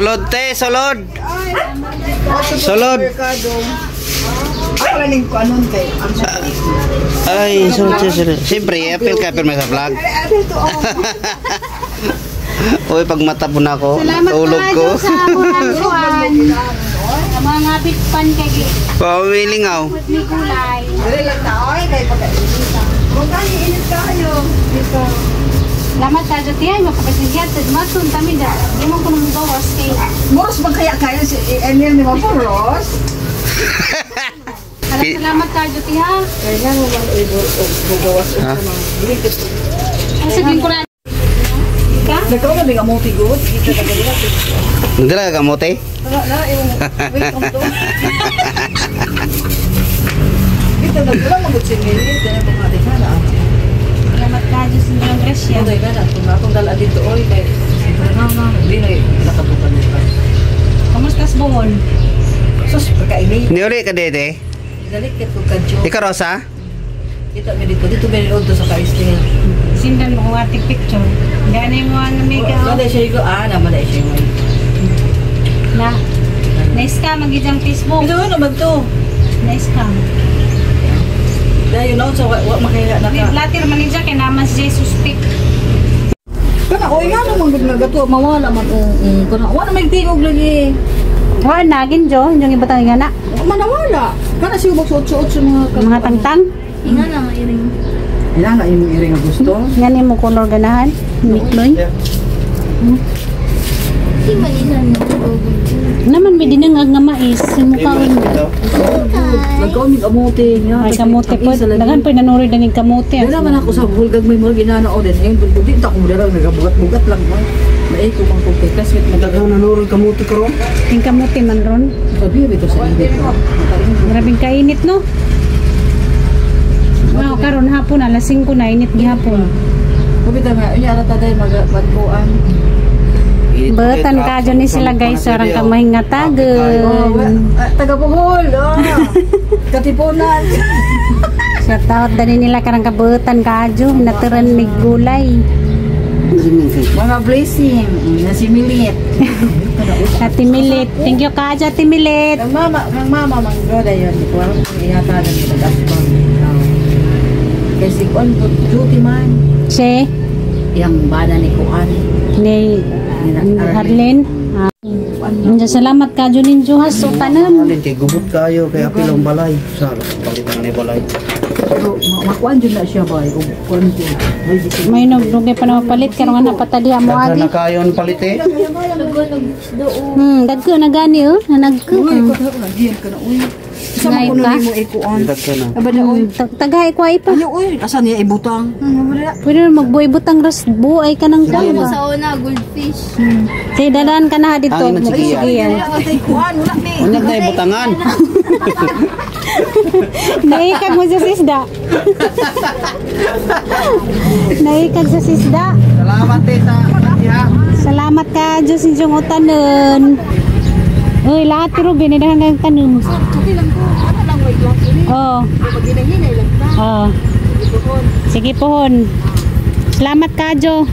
Sulod te, sulod. Sulod. Ako lang yung anon kay. Ay, sulod, sulod. Siyempre, apil ka pirma sa vlog. Uy, pag mata po na ako, Salamat tulog ko. sa kuan. Ang mga bitpan kay Pamilingaw. may gulay. Dili lang ta oy kay pagkainit. Kung tayo init kayo. Dito. Salamat ka dyan, tiyan. Mapakasigyan. Matun kami da. Di mo ko nang gawas kay. Moros ba kaya kayo si Emil ni Mapuros? Salamat ka dyan, tiyan. Kaya mo man gawas Ha? Ang saging ko na. Ka? Nagkaroon na bing amuti good. Dito na ganyan. Nagdala ka kamote? Wala na yung welcome to. Dito na wala magud si Emil. Dito na pamati ka na. Salamat ka dyan sa inyong grasya. Ano ka na kung akong dala dito oy kay na na hindi na nakatukan dito. Kamusta sa Bohol? Sus pagkainit. Niuli ka dete. Dalik kit ko kadyo. Ikaw, Rosa? Dito mi dito dito mi dito sa kaisling. Sindan mo kung ating picture. Gani mo ang amiga. Wala siya ko ah naman na siya. Na. Na-scam ang gijang Facebook. Ito naman to. Na-scam. Dahil noon sa wa makaya May naka. blatter man niya kay naman si Jesus pick. Kana oy nga naman gud nga mawala man kana wa na may tingog lagi. Wa na ginjo, yung iba tang nga na. Wa man nawala. Kana siya magsuot-suot sa mga Mga tangtang. Inga na nga iring. Ila na imong iring nga gusto. Nga ni mo color ganahan. Mikloy. Di man isa na. Naman may dinangag nga mais. Yung mukha ko. Nagkaon mig amote nga. Ay kamote po. Daghan po nanuroy dangin kamote. Dala man ako sa bulgag may mga ginana o din. Ngayon bulgag di ta ko dala nagabugat-bugat lang man. Maay ko bang kung kay classmate mo Daghan nanuroy kamote karon. Yung kamote man ron. Sabi bito sa init. Grabing kainit no. Wow, karon hapon alas 5 na init gihapon. Kubita nga unya ra ta day magkuan. Batan ka dyan ni sila guys, sarang kamay nga Oh, tagan. taga Bohol. Oh. Katipunan. Shout out dani nila karang kabutan kadyo, naturan mig gulay. Mga blessing na si Milit. Ate Milit, thank you kadyo Ate Milit. Ang mama manggoda yun. Di ko alam kung ihatagan sa pag-aspan. Kasi kuan po duty man. Che, Yang bana ni kuan. ni Harlene. Ah. Salamat kadyo ninyo ha, so tanan. Alin kay gubot kayo kay apil ang balay. Sa palitan ni balay. Pero makuan jud na siya ba? Kuan jud. May nagdugay pa na mapalit karon nga napatadiha mo Daghan agi. na kayo ang palit eh. Dagko na gani oh, nanagko. Uy, ko na diyan ka na uy. Sa Ngay mo kuno ka? nimo ikuan. Daghan na. Aba na uy. Tagay ko ay pa. Ano uy, asa niya ibutang? Wala. Pwede na magbuhay-butang ras buhay ka ng Damo kuwan. sa una, goldfish. Sige, dadaan ka na dito. Ang ina, sige yan. Sige yan. Wala tay kuan, wala mi. Unyag na ibutangan. Naikag mo sa sisda. Naikag sa sisda. Salamat tita. Ha. Salamat ka, Diyos inyong utanon. Uy, lahat pero binidahan kang tanom. Okay lang ko. Ano lang may glass ini. Oo. Maginahinay lang ta. Oo. Sige pohon. Salamat ka, Jo.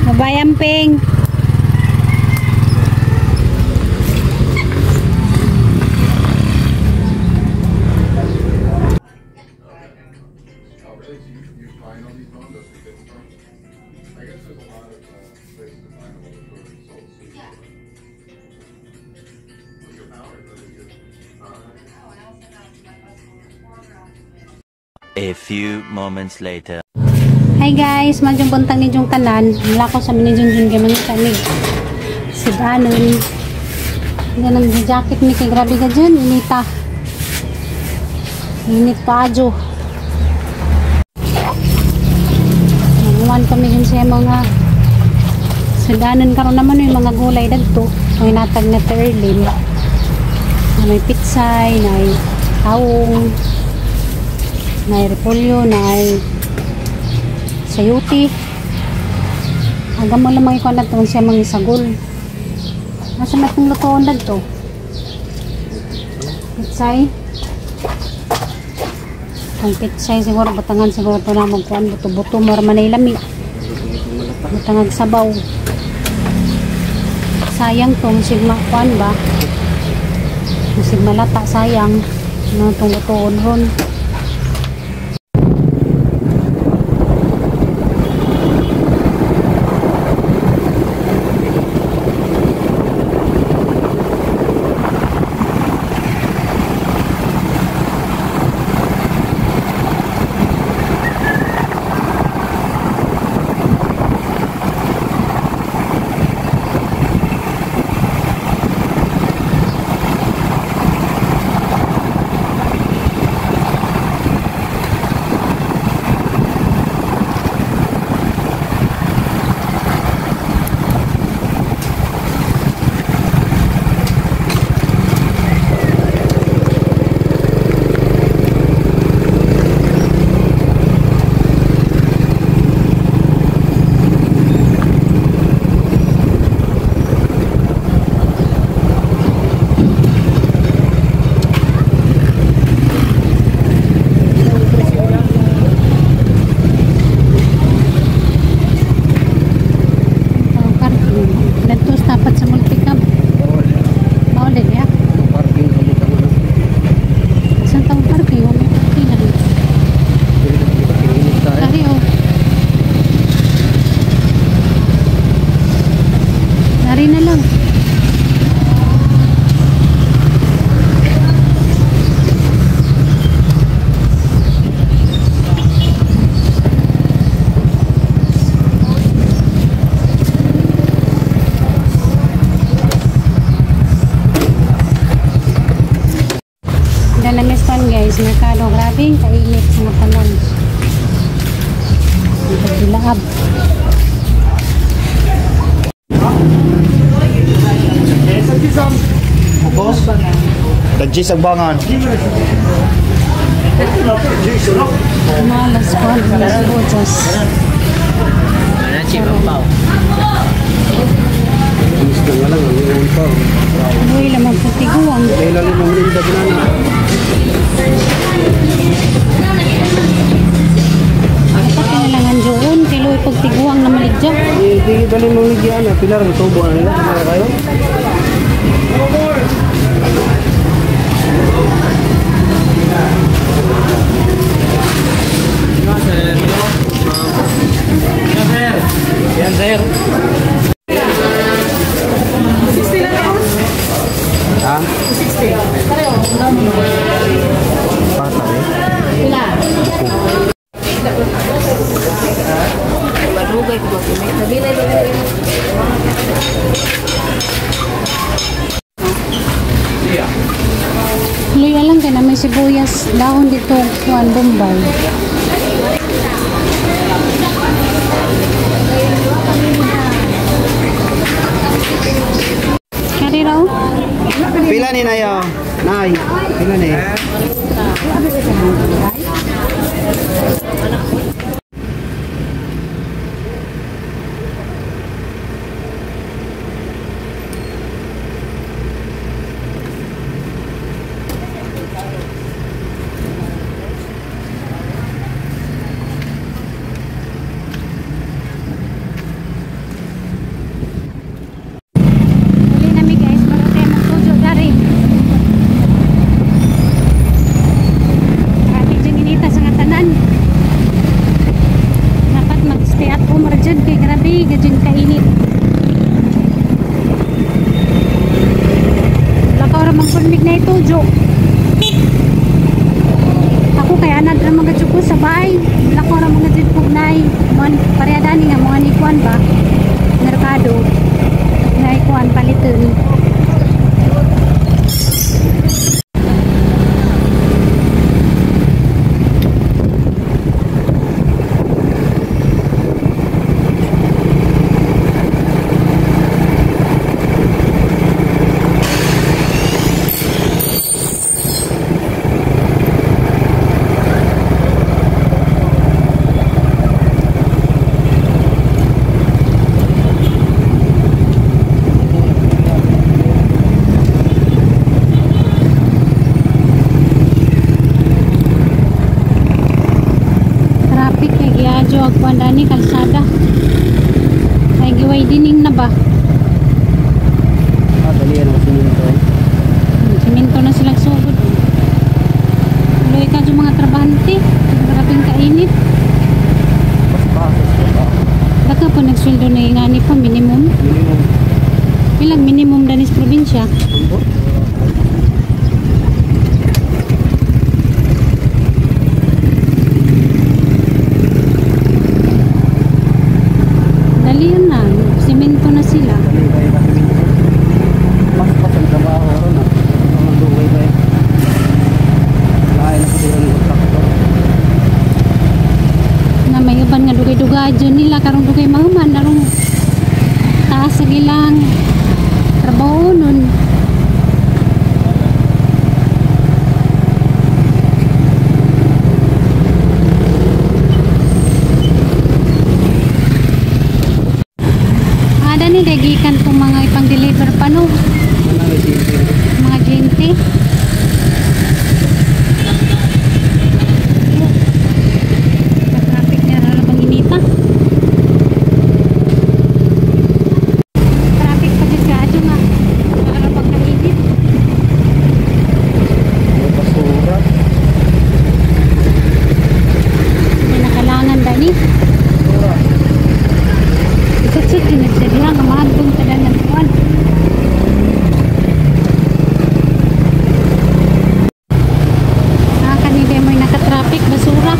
Bye-bye, Amping. A few moments later. Hi guys, madyong buntag ninyong tanan. Wala ko sa minijong jun kay mga tanig. Sudanon. Yan ang jacket ni kay grabe ka dyan. Inita. Init pa adyo. Nanguan kami dyan sa mga sudanon karon naman yung mga gulay dagto. Ang inatag na terlin. May pitsay, may taong, may repolyo, may sayuti. Aga mo lang mga ikuan na siya mga sagol. Asa na itong lutoon dagto? Pitsay. Ang pitsay siguro, batangan siguro ito na magkuan. Buto-buto, mura man ay lami. Batangag sabaw. Sayang tong sigma kuan ba? Sigma lata sayang. No tong lutoon ron. Dapat sa multicab. Maulid ya. Parking sa mga ano. Saan tawag parking? Wala parking na rin. Kari oh. Dari na lang. Dalamis pan guys, merkado grabe kainit sa mga tanan. Nagbilaab. Boss, tagis ang bangan. Malas ko, malas ko, Uy, lamang putiguang. Dapat kinalangan doon, kilo pagtiguang na maligya. Hindi dali mong ligyan na pilar tubo na nila ano kayo? Yan sir. Ha? 60. Pata eh. Luya lang kay na may sibuyas dahon dito kuan Bombay. Kari raw? Pila ni nayo? Nay, pila ni? Ako kay anad ra mga jud sa bahay. Lakaw ra mga jud kog nay. Mon pareha dani nga mga ni kuan ba? Merkado. Nay kuan paliton. Traffic kay giadyo ag kuan dani kalsada. Kay giwidening na ba? ilang minimum danis probinsya. Dali yun na. Simento na sila. Mas pa sa trabaho ron ah. Ang dugay ba eh. Lain na siguro ng kontraktor. Na may uban nga dugay-dugay dyan nila karong dugay mahuman narong taas sa gilang trabaho nun. Ada ni dagikan tong mga ipang-deliver pa no, Ano na simple. mga gente. Traffic niya na bang inita. Traffic pa dyan ka nga. Para bang kainit. May basura. May nakalangan dani. Basura. Isat-sat yun siya diha nga mahagdong tanan ng kuwan. Ah, kanina mo'y nakatraffic, basura.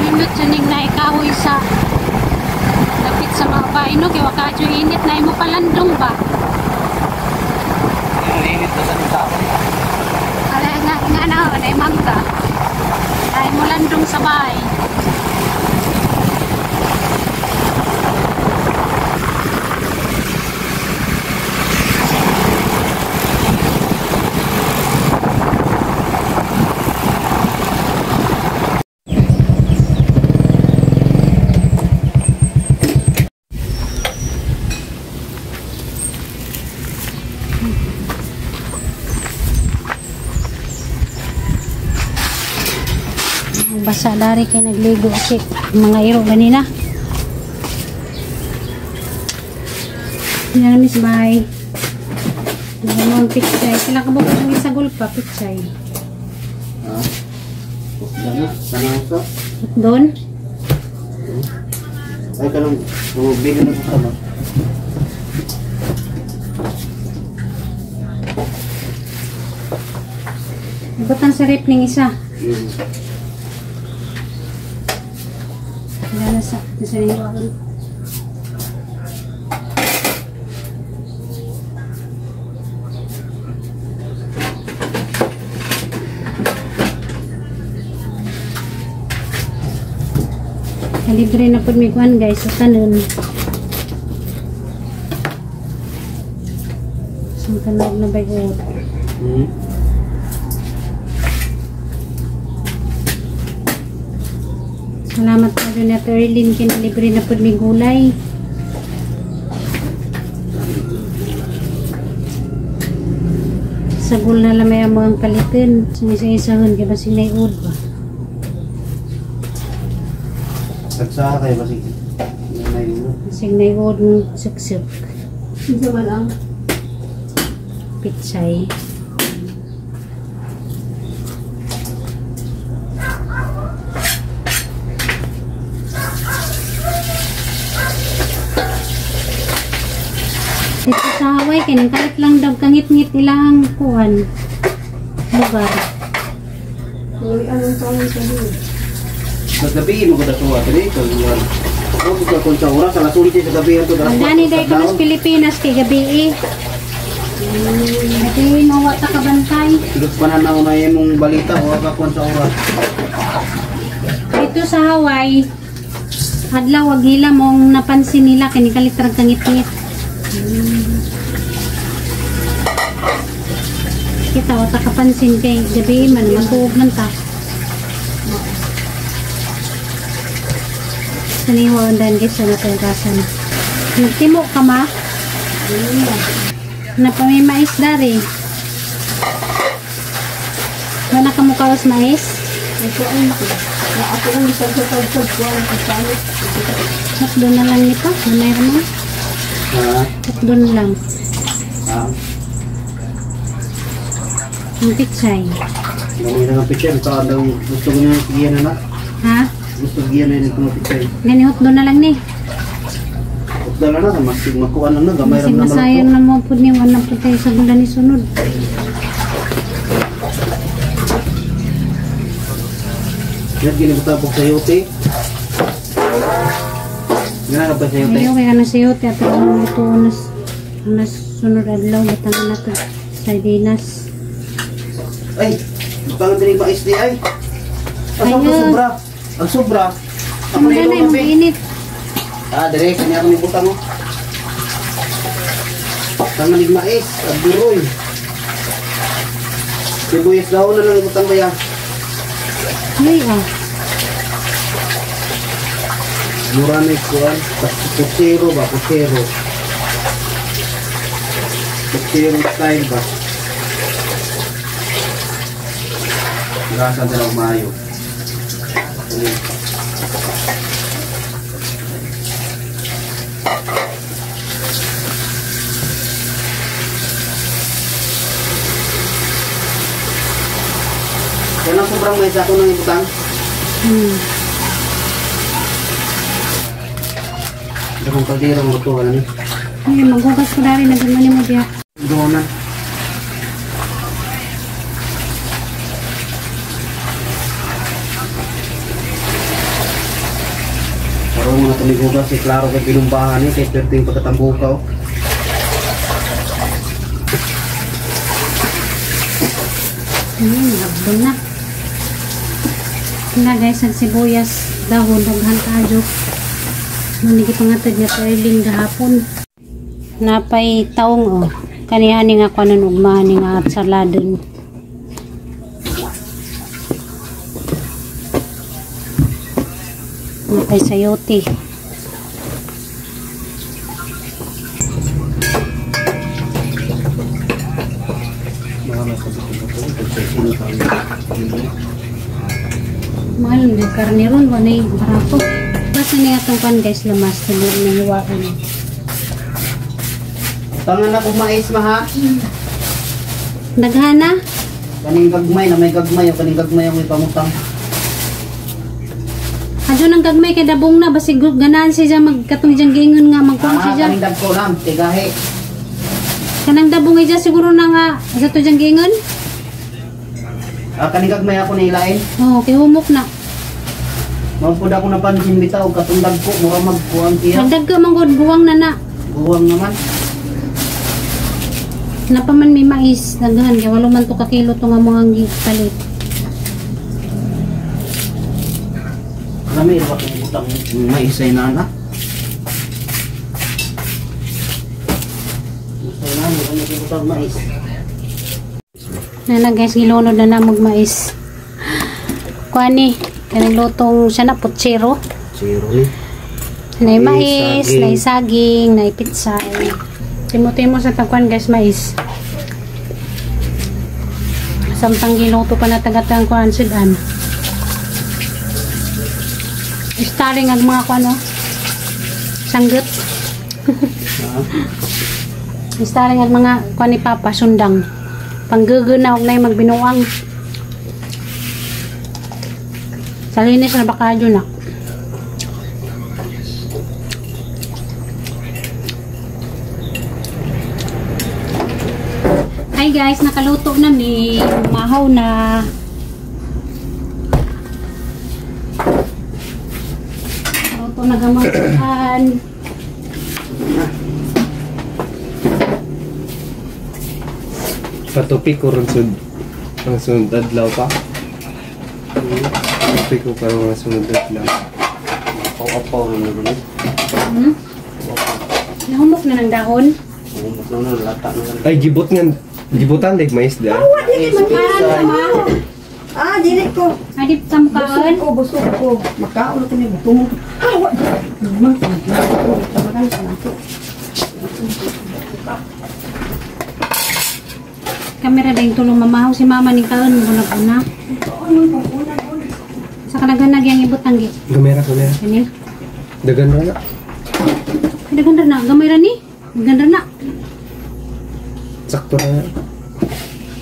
Minut juning na ikahoy sa lapit sa mga bahay no kay waka adyo init na imo palandong ba. Yung init na sa tao. Ala nga nga na wala mangga. Ay mo landong sa bahay. Basa dari kay nagligo aki mga iro ganina. Yan miss bye. Yan ang pichay. Sila ka bukas ang isagol pa pichay. Ha? Yan na. Tanong sa. Doon? Ay kanong bumubili na sa ba? Butang sa rep ning isa. Hmm. Wala na sa sa ninyo. Libre na pud mi kuan guys sa tanon. Sa tanog na bayot. Hmm. Salamat po dyan at Erlyn kinalibre na pud mi gulay. Sagol na lang may ang mga palitin. Sumisa-isahon kay basig na iud ba. Tagsa kayo basig. Nanay mo. Basig na iud ng suksok. Isa man ang Pitsay. Dito sa Hawaii, kay kalit lang daw kangit-ngit ilang kuan lugar. Uy, anong tawag sa iyo? Sa gabi mo kada suwa diri kag Ako ka kung sa oras alas 11 sa gabi ato Ang dani dahil ko mas Pilipinas kay gabi eh. Ati mawa ta ka bantay. Tulog pa na na imong balita o ka kung sa oras. Dito sa Hawaii, Adlaw ag hila mong napansin nila kini kalitrag kangit-ngit. Kita wa ta kapansin kay gabi man masuog man ta. Saniwa undan guys na tugasan. Nagtimo ka ma? Napamay mais dari. Wala ka mukaos mais? Ako ang isang sa tagtag ko ang kasalit. Doon na lang nito. Mamay mo. Doon lang. Ang pitsay. Gamay na ng pitsay. Ito daw gusto ko niya giyan na na. Ha? Gusto giyan na yung pitsay. Gani hotdog na lang ni. Hotdog na na. Masig makuha na na. Gamay Masig ram na masayang na mo po niyo. Anong po tayo sa gula ni sunod. Yan, ginibutabog sa yote. Ganun ka ba sa yote? Ayaw, kaya na sa yote. At ang ito, nas sunod adlaw. Batangan na ito. Sardinas. Ay! Butangan din yung mais di ay! Asa ang Ayaw. sobra? Ang sobra? Ako Ang na na yung yung kape. init. Ah, dire. Kanya ako ni butang oh. Tangan yung mais. Ang buroy. Sibuyas daw na lang ibutang ba ya? Ay, ah. Mura na ikuan. Putsero ba? Putsero. Putsero style ba? Nagasan sila umayo. Kaya sobrang may ako ng ibutang. Ito kong kaldero ang luto, ano ni? Ay, maghugas ko dari. Nagmani mo diya. Doon na. Karoon mga tumigugas, si klaro kay binumbahan eh, kay pwerte yung pagkatambukaw. Nagdon na. Na guys, ang sibuyas dahon daghan kaayo. Manigi pangatad niya perling gahapon. Napay taong oh. Kaniani nga kuanon ugma ni nga saladon. Napay sayote. Mahal ng karne ron, wala yung barato. Basta niya itong kan guys, lamas na nahiwaan. Tangan na kong mais maha. Naghana? Kaning gagmay na may gagmay, o kaning gagmay ang may pamutang. Adyo nang gagmay kay dabong na, basig ganahan siya magkatong diyang giingon nga, magkuhan Ah, siya. kaning dagko lang, tigahi. Kanang dabong siya siguro na nga, sa to diyang giingon? Ah, kaning gagmay ako nailain. Oo, kay humok na. Mapud ako napansin bitaw katong dagko mura magkuang siya. Magdagko man gud buwang na na. Buwang naman. Napaman may mais daghan kay walo man to ka kilo to nga mga palit. Lami ra kung butang mais ay nana. Ay nana, ano kung butang mais. Nana guys, gilunod na na mag mais. Kuani, kanang lutong siya na putsero. Zero ni. Nay mais, Saging. nay saging, nay pitsay. Timo-timo sa tagkuan guys mais. Samtang giluto pa na tagatang kuan sudan. Starring ang mga kuan oh. Sanggut. Starring ang mga kuan ni Papa sundang. Pangguguna og nay magbinuang. Salinis na baka na. Hi guys, nakaluto na mi. Mahaw na. Luto na gamot-an. Patupi ko ron sud ang sunod adlaw pa. Patupi ko karon nga sunod adlaw. Apaw-apaw na naman. Hmm? Nahumok na ng dahon. Umot na na, lata na lang. Ay, gibot nga. Gibutan, like mais da. Ah, dili ko. Adip ka Busog mukaon. ko, busog ko. Makaon ko ni butong. Ah, wa. Tamagan sa nato. Kamera dahil tulong mamahaw si mama ni kaon mo na una. Sa kadaghan yang ibutang gi. Gamera, gamera. Kani. Dagan na na. Daghan ra na gamay ra ni. Daghan ra na. Sakto na.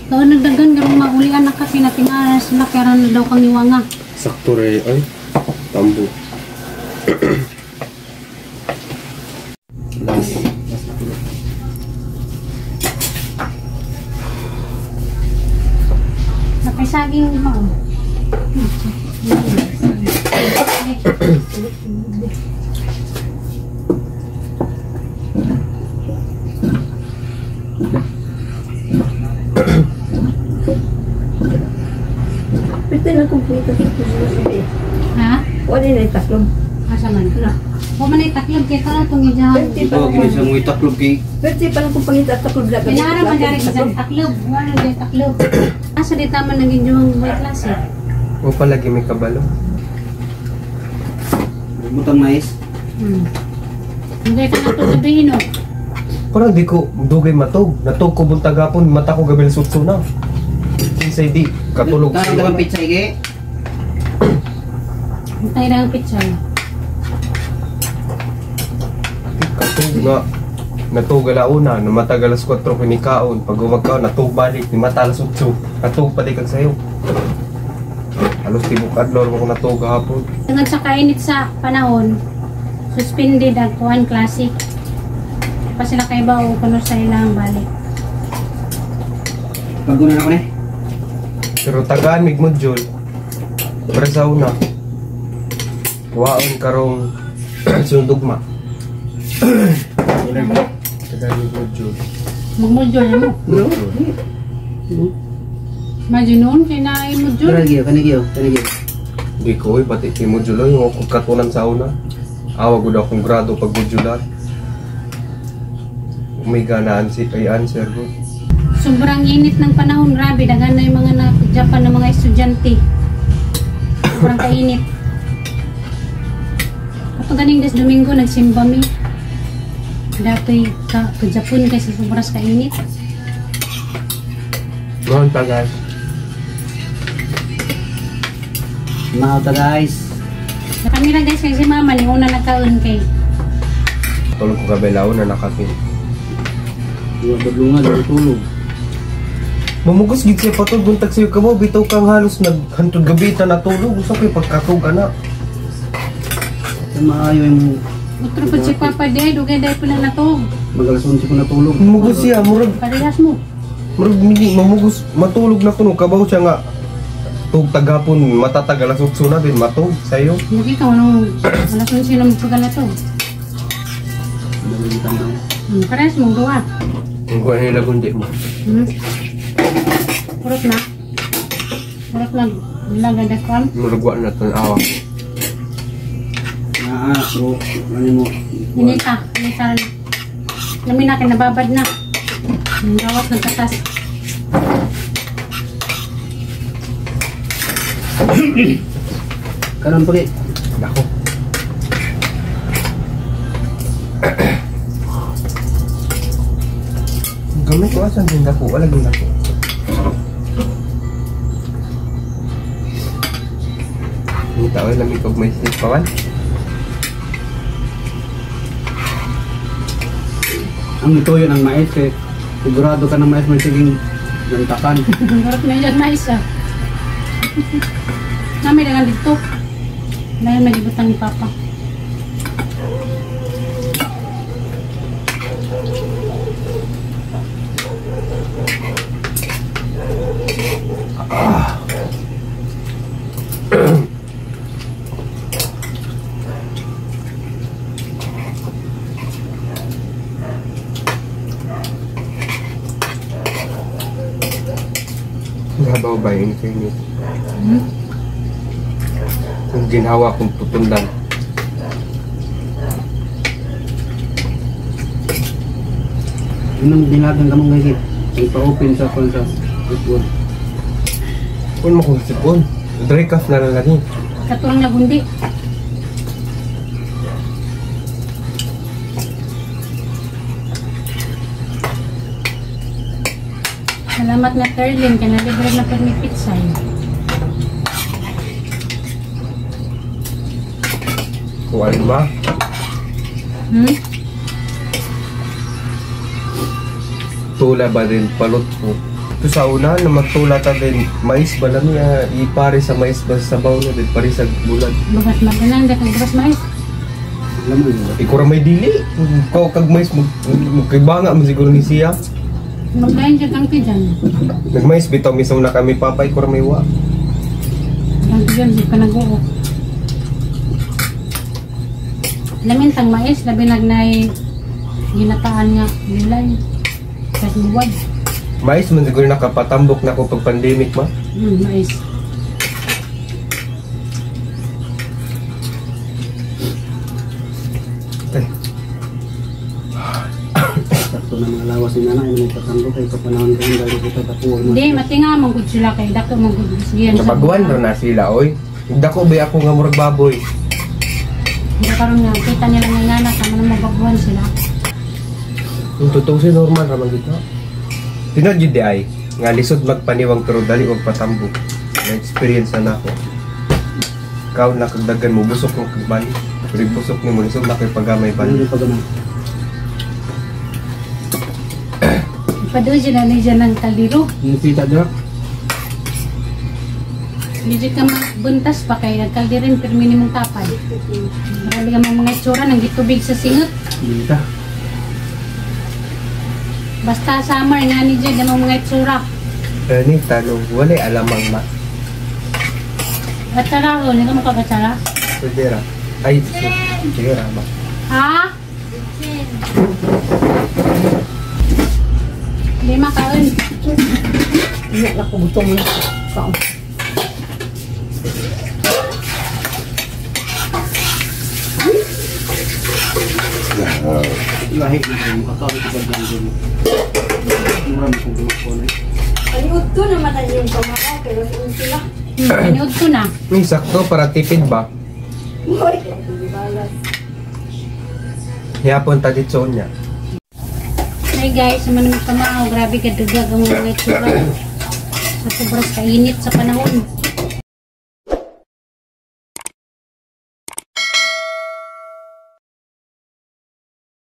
Kaon nagdagan karong maulian na ka pinatingaran sila kaya na daw kang iwanga. Sakto rin. Ay, tambo. Last. Nakaisaging mo. Pwede na kumplito sa kulo. Ha? Wala na itaklong. Asa man? Wa man ay taklob kay kana tong ijahan. Pwede pa Ito, lang. ginis ang itaklob kay. Pwede pa lang kung pangita taklog la. Kinara man dari sa taklob, wala na taklob. Asa di tama nang inyong white class eh. O palagi may kabalo. Butang mais. Hindi ka na to sabihin oh. Parang di ko dugay matog. Natog ko buntag hapon, mata ko gabi sutso na. Kinsay di katulog. Tanong ka bang pizza, Ige? Tayo lang ang picture. Katog nga. Natog alauna, namatag alas 4 kinikaon. Pag umagkaon, natog balik, ni mata alas 8. Natog palik ang sayo. Alos tibok adlaw mo ko natog hapon. Tungod sa kainit sa panahon, suspended ang kuan classic. Pa sila kay ba o kuno sa ilang balik. Bago na ako ni. Pero tagaan mig module. Para sa una. Waon karong sundugma. Tagaan mig module. Magmodule mo. Module. Imagine noon kay naay module. Tara, Giyo, kani Giyo, kani Giyo. Di ko, oy, pati kay module yung akong katunan sa una. Awa gud akong grado pag modular. May ganaan si ay answer ko. Sobrang init ng panahon, grabe daghan na yung mga na Japan na mga estudyante. Sobrang kainit. Ato ganing des Domingo nagsimba mi. Datoy ka ka Japon kasi sobrang kainit. Noon pa guys. Mahal ta guys. Kami lang guys kay si mama ni una nagkaon kay Tulog ko gabi laon na nakapin. Duwa badlungan, duwa tulog. Mamugos gid siya patog buntag sayo ka mo bitaw kang halos naghantod gabi ta natulog usa kay pagkatug ana. Sa maayo yung Utro pa si Papa day, dugay day pa lang natog. mag alas 11 ko natulog. Mamugos siya murag Parehas mo. murag mini mamugos matulog na kuno kabaw siya nga tug tagapon matatag alas 8 na din matug sayo. Lagi ka anong alas 11 na magpagal na to. Dali tanaw. Parehas mong duha. Ang kuha nila gundi mo. Purot na. Purot na. Bilang ganda ko. Murag wa na tan awa. Naa, bro. Ano mo? Inita. Inita na. Namin na kinababad na. Ang gawas ng katas. Kanon pa kay. Nako. Gamay ko asan din dako, wala din dako. Ngita oy lami kog may sleep pa man. Ang ito yun ang mais kay sigurado ka na mais may siging gantakan. Purot na yun mais ah. Namin na dito. Dahil magibutang ni Papa. Habaw ba in fairness? Kung ginawa kong tutundan. Yun ang nilagang kamong guys. Ang pa-open sa kung sa football. Kung mo kung sipon. Dry cough na lang lagi. Katurang lagundi. Salamat na Terlin, kaya nalibre na po ni pizza. Kung ano ba? Hmm? Tula ba din palot ko. Ito sa una, na magtula ta din, mais ba lang niya, ipare sa mais ba sa sabaw no, din pare sa bulan. Bukas maganan, dahil bukas mais. Alam mo yun. Ikaw ra may dili. Ikaw kag mais, magkibanga mo siguro ni siya. Maglain dyan ang dyan. Nagmais bitaw misaw na kami papa, ikaw ra may wa. Ang dyan, di pa nag-uok. Lamin tang mais, labi nagnay ginataan nga gulay. Kasi buwad. Mais man siguro nakapatambok na ako pag pandemic ma. Mais. Ay, Sakto na mga lawas ni nanay. Ano magpatanggo kayo kapanahon kayo dahil kita tapuwag mo. Hindi, matinga, manggod sila kay dako manggod siya. Nabaguan ra na sila oy. Dako ba ako nga murag baboy. Hindi karon nga kita nila nga ngana tama na mabaguan sila. Kung totoo si normal ra man gid na. Tinod gyud di ay nga lisod magpaniwang pero dali og patambok. Na experience na nako. Ikaw na kagdagan mo busok mo kag bali. Pero busok nimo lisod na kay pagamay Ano bali. yung paggamay? Ipadoy dyan na dyan ng kaldero. Yung kita dira? Hindi ka magbuntas pa kay nagkalderin pero minimum tapad. Marami ka mga itsura nang gitubig sa singot. Kita. Basta summer nga ni dyan ang mga itsura. Ani tanong walay alamang ma. Batsara o, hindi ka makabatsara. Pwede ra. Ay, sige ra ba. Ha? Lima kaon. Hindi na ako gutom na. Kaon. Lahi na kayo. Makakaon ko paggamay mo. Mura mo kung gumawa na. Paliud ko naman ang iyong kamao, pero kung sila. Pinood ko na. Uy, sakto para tipid ba? Hoy! Hiyapon ta dito niya. Hi guys, sa manong kamao, grabe ka dugag ang mga itsura. Sa sobras kainit sa panahon.